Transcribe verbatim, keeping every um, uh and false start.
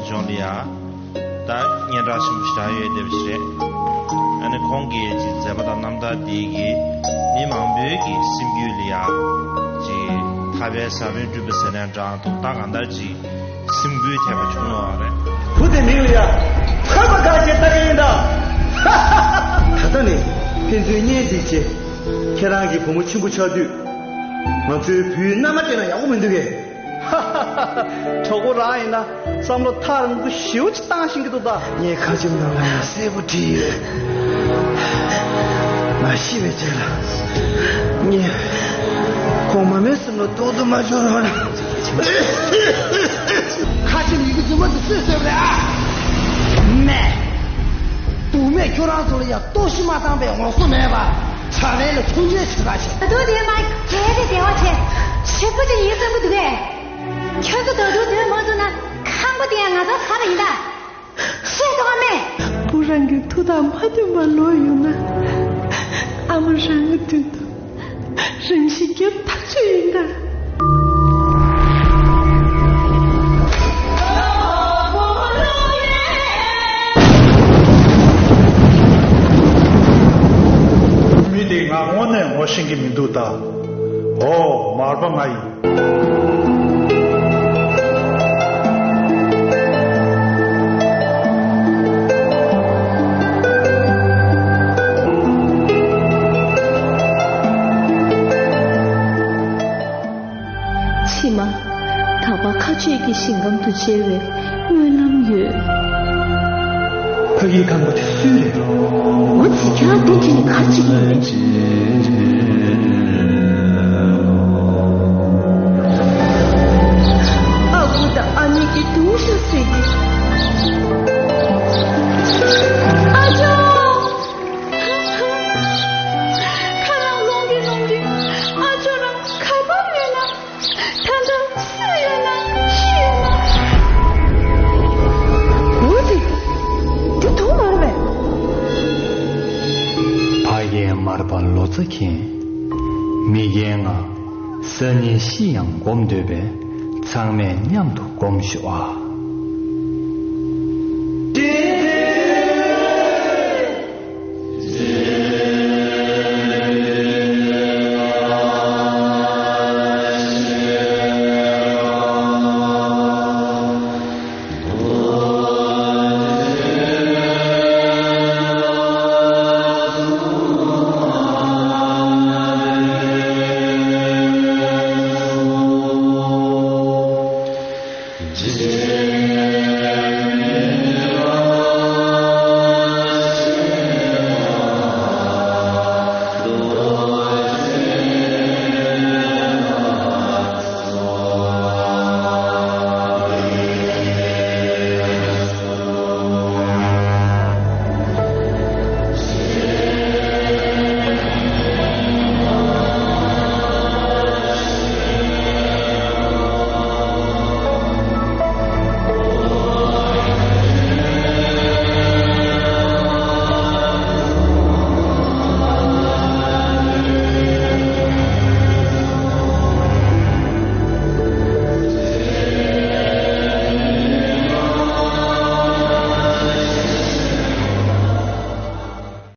ལྗོངས་ལ་ཡ། ད་སྙན་གྲགས་ཆེན་པོ་ཞེ་དྲག་ཡོད་བསྡད་པ་ཞིག་རེད། ཨ་ནི་ཁོང་གི་ཅིག་མཛད་པ་དང་རྣམ་ཐར་དེ་གིས་མི་མང་པོའི་གི་སེམས་རྒྱུད་ལ་ཡ། ཅིག་ཐར་པའི་ས་བོན་བསྐྲུན་པ་ཟེར་ནའང་འདྲ་འདུག་ད་གང་ལྟར་ཅིག་སེམས་འགུལ་ཐེབས་པ་བྱུང་ཡོད་རེད། བུ་དེ་མིང་ལ་ཡ་ཐར་པ་དགའ་ཞེས་བཏགས་ཡིན་ད། ད་ལྟ་ནས་ཕན་ཚུན་གཉེན་སྒྲིག་བྱེད། ཁྱེད་རང་གི་བུ་མོ་ཆེན་པོ་ཆགས་དུས། ང་ཚོའི་བུའི་མནའ་མ་སྤྲད་ན་ཡག་པོ་མི་འདུག་གས། གྲོགས་པོ་རང་ཡིན་ན་བསམ་བློ་ཐག་རིང་པོ་ཞེ་པོ་ཅིག་བཏང་བཞིན་གྱི་འདུག་ད། ངའི་ཁ་ཆེམས་ནང་ལ་ཡང་གསལ་པོ་བྲིས་ཡོད། ང་ཤི་བའི་རྗེས་ལ་ངས་གོང་མ་མའི་སེམས་ལ་རྡོག་ཏུ་མ་འཇོག་རོགས་གནང་། ཁ་ཆེམས་ཡི་གེ་རྫུན་མ་འདི་སུས་བཟོས་པ་རེད་ཨ། མེད། དུག་མེད་ཁྱོད་རང་ཚོ་ལ་ཡང་ལྟོགས་ཤི་མ་བཏང་པའི་ངོ་སོ་མེད་པ། ཕྱག་ལས་ལ་མཐུན་རྐྱེན་ཞིག་ག་ཆེ། ད་དུང་དེ་མ་གལ་ཏེ་བདེ་བ་ཆེ། ཞེ་པོ་ཅིག་ཡིད་སེམས་པོ་འདུག་གས། ཁྱོད་ཚོ་ད་དུང་དོན་མ་བཟུང་ན་ཁང་པ་དེ་ཡང་ང་ཚོ་ཟ་བ་ཡིན་ད། ཤེས་སོང་ཨ་མས། བུ་རང་གི་ཐུགས་དང་མ་མཐུན་པ་ལོས་ཡོང་ན། ཨ་མ་རང་གི་མདུན་དུ་རང་ཤི་རྒྱབ་ཐག་ཆོད་ཡིན་ད། མི་དེ་ང་དངོས་གནས་ངོ་ཤེས་ཀྱི་མི་འདུག་ད། ཨོ། མར་པ་ང་ཡིན། ཕྱི་མ། དག་པ་མཁའ་སྤྱོད་ཀྱི་ཞིང་ཁམས་དུ་མཇལ་བའི་སྨོན་ལམ་ཡོད། ཕ་གིའི་ཁང་པ་དེ་སུའི་རེད། འོ་ཙི། ཁྱོད་རང་དེ་དྲན་ནས་ག་རེ་བྱེད་ཀྱི་ཡོད་པས། ཨ་ཁུ་དང་ཨ་མྱེས་ཀྱིས་དུང་ཤག་ཟེར་གྱི། ཨ་ཅོ། ཁ་རང་ལོང་གི་ལོང་གི། ཨ་ཅོ་རང་ག་པར་ཡོད་ན། ད་ལྟ་སུ་ཡོད་ན་ཤི་ཡོད་ན། འོ་དེ། དེ་དུང་མ་རེད་པས། ཕ་རྒན་མར་པ་ལོ་ཙཱ་མཁྱེན། མི་རྒན་ང་། སང་ཉིན་ཤི་ཡང་སྒོམ་འདོད་པས། ཚང་མས་མཉམ་དུ་སྒོམ་ཤོག་ཨ།